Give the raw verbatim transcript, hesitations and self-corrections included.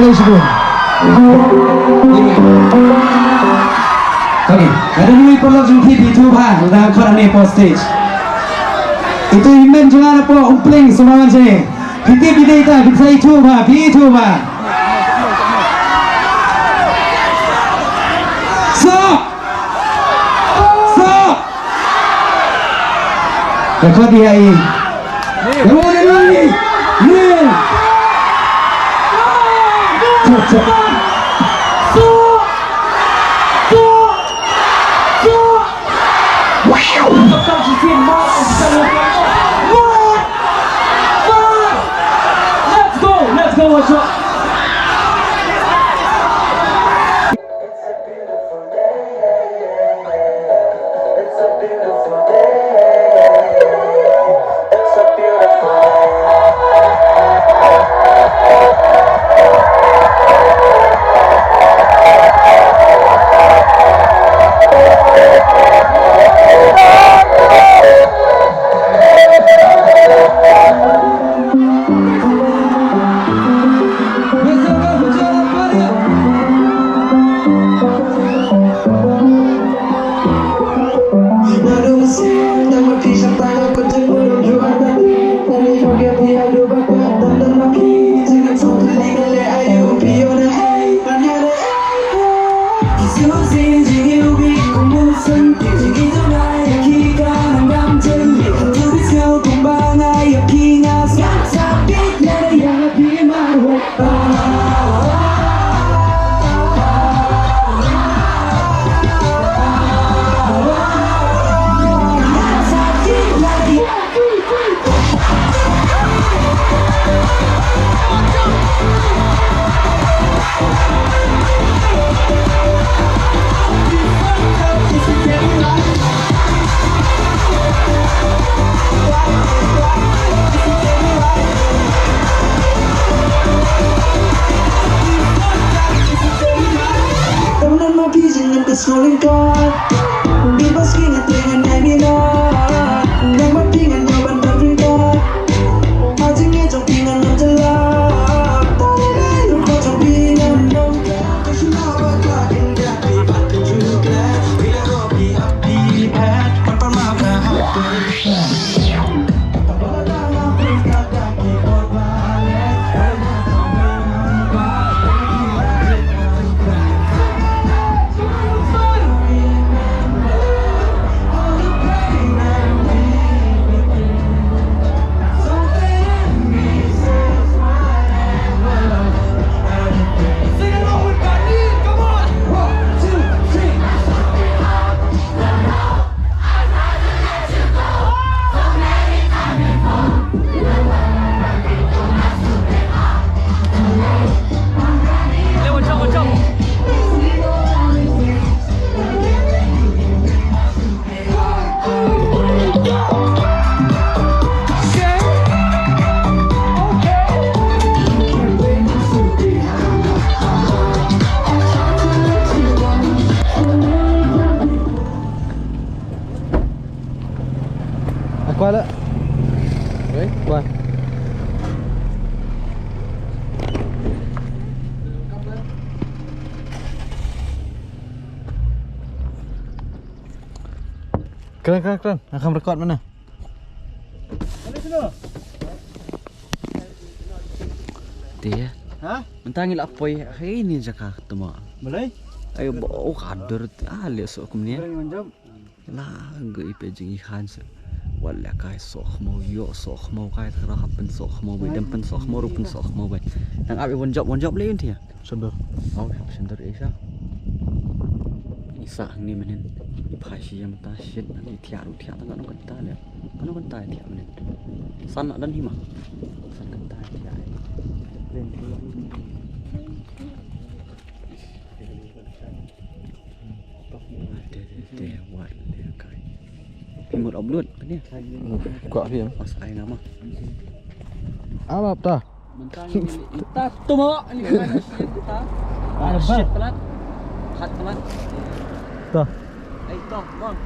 Okay, lada ngi paralok jong phi phi ithuh bha, lada khot hangne hapoh stage. Itu i hynmen jong nga napoh Umpleng Sumbawan jong ngi. Phi tip ita, phi sa ithuh bha, phi ithuh bha. Soh! Soh! Ka khot ïa i. Ka khot ïa i. Ni. Cha, cha. Let's go, let's go, watch out. It's a beautiful day. It's a beautiful day. It's a beautiful day. Aqua lah. Aqua. Kren, kren, kren. Nga kham record mynne. Te. Ha? Mynta ngi la poi ha kane ka jaka tama. Balei? Ayo ba, oh, ka dur, ah, leh soh kumne. Balei ngan jump? La ga i peit jingïakhun seh. Wat lehkai soh khmaw, ïoh soh khmaw kai, tang ruh hap pynsoh khmaw beit, dem pynsoh khmaw ruh pynsoh khmaw beit. Nang ap i wan jop, wan jop leh ïa ngi. Sundor. Ong hap sundor i sa. I sa hangne mynhynnin. I phai shi ïa mynta shit, nang i thiah ruh thiah tang katno kynta leh. Katno kynta i thiah mynhynnin. San na don hi ma. San kynta i thiah. Te, te, te, wat lehkai. Phi mut upload kane? Kwah phi em? Pas ai nama. Alap ta. Mynta ni, ta tu mo ni kan shit ta. Ah, shit palat. Hat palat. Ta. Ai to, bang.